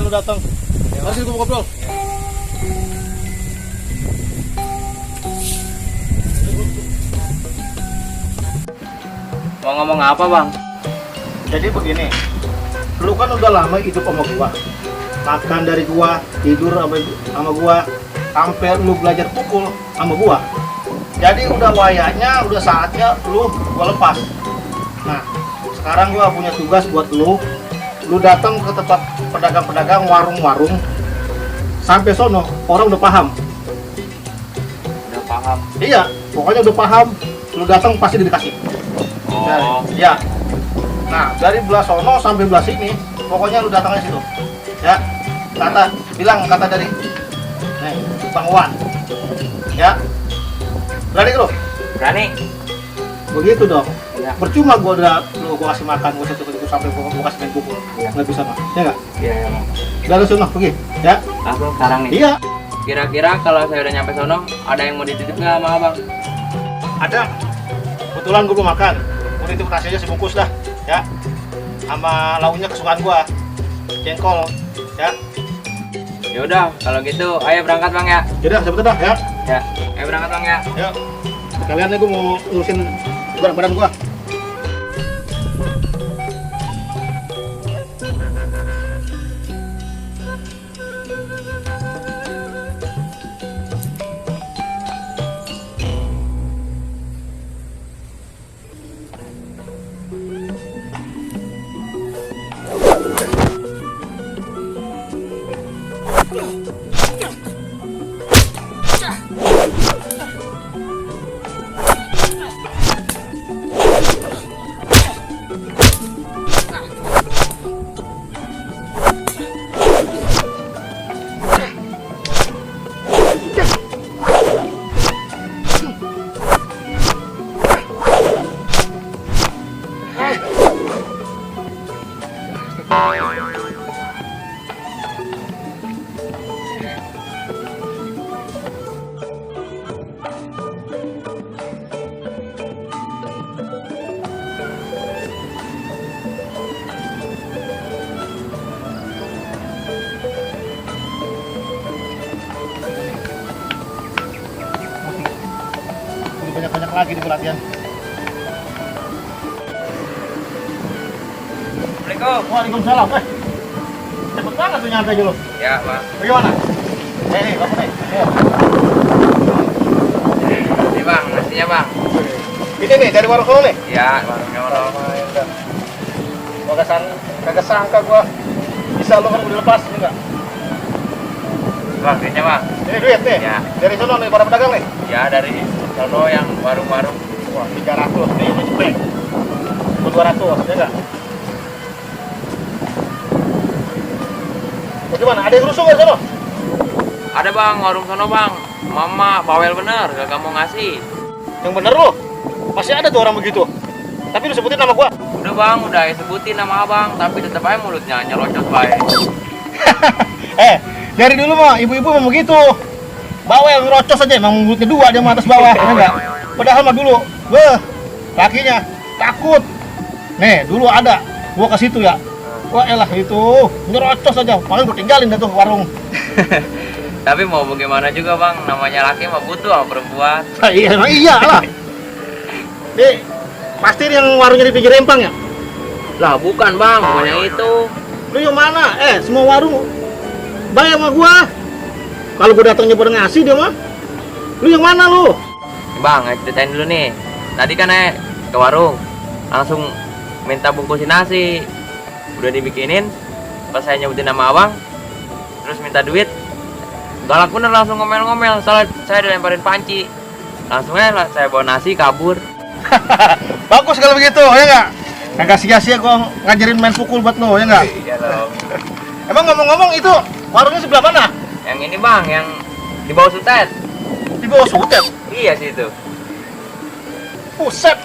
lu datang. Mari kita ngobrol. Mau ngomong apa, Bang? Jadi begini, lu kan udah lama hidup sama gua, makan dari gua, tidur sama gua, sampai lu belajar pukul sama gua. Jadi udah wayanya, udah saatnya lu gua lepas. Nah, sekarang gua punya tugas buat lu. Lu datang ke tempat pedagang-pedagang, warung-warung, sampai sono orang udah paham. Udah paham. Iya, pokoknya udah paham. Lu datang pasti dikasih. Oh. Ya. Nah, dari belah sono sampai belah sini, pokoknya lu datangnya situ. Ya. Bilang kata dari nih, Bang Wan. Ya. Berani lu? Berani? Begitu dong. Ya. Percuma gua kasih makan, gua satu sampai gua kasih main pukul. Ya. Nggak bisa mah. Ya enggak? Iya, ya, Bang. Udah lu sono pergi. Ya. Langsung sekarang nih. Iya. Kira-kira kalau saya udah nyampe sono, ada yang mau dititip nggak sama Abang? Ada. Kebetulan gua belum makan. Gua titip nasi aja sebungkus dah. Ya. Sama lauknya kesukaan gua. Jengkol. Ya. Ya udah, kalau gitu ayo berangkat, Bang ya. Yaudah, cepet dah ya. Ya, ayo berangkat, Bang ya. Yuk, sekalian nih gue mau urusin barang-barang gua. Banyak-banyak lagi di pelatihan. Assalamualaikum. Waalaikumsalam. Cepet banget tuh nyampe aja lu. Ya, Bang. Bagaimana? Nih, kamu nih. Ini, Bang, nasinya, Bang. Ini nih dari warung sono nih. Ya, warungnya orang. Kagak sangka gua bisa lu kan udah lepas enggak? Bang, duitnya, Bang. Ini duit nih. Ya. Dari sono nih para pedagang nih. Ya, dari sono yang warung-warung. Wah, 300 nih, ini cepet. 200, ya enggak? Bagaimana? Ada yang rusuh nggak di sono? Ada, Bang, warung sono, Bang. Mama bawel bener, gak kamu ngasih. Yang bener lu. Masih ada tuh orang begitu. Tapi lu sebutin nama gua. Udah, Bang, udah sebutin nama Abang, tapi tetap aja mulutnya nyerocot baik. Dari dulu mah ibu-ibu memang begitu. Bawel ngerocos aja, emang mulutnya dua dia mah atas bawah, ya enggak? Padahal mah dulu, lakinya takut. Nih, dulu ada, gua ke situ ya. Wah elah itu, nyerocos aja, paling gua tinggalin dah tuh warung. Tapi mau bagaimana juga, Bang, namanya laki mah butuh sama perempuan. Iya, emang iyalah. Nih, pasti yang warungnya di pinggir empang ya? Lah bukan, Bang, bukan yang itu. Lu yang mana? Semua warung bayar sama gua. Kalau gua datangnya pada ngasih dia mah. Lu yang mana lu? Bang, ceritain dulu nih. Tadi kan ke warung, langsung minta bungkusin nasi. Udah dibikinin, pas saya nyebutin nama Abang, terus minta duit. Galak bener, langsung ngomel-ngomel, soalnya saya dilemparin panci. Langsung aja saya bawa nasi kabur. Bagus kalau begitu, ya enggak? Kagak sia-sia gua ngajarin main pukul buat lo, ya enggak? Iya dong. Emang ngomong-ngomong itu warungnya sebelah mana? Yang ini, Bang, yang di bawah Sutet. Di bawah Sutet. Iya situ. Buset.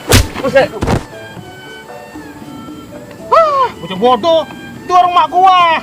Bocah bodoh. Itu warung mak gua.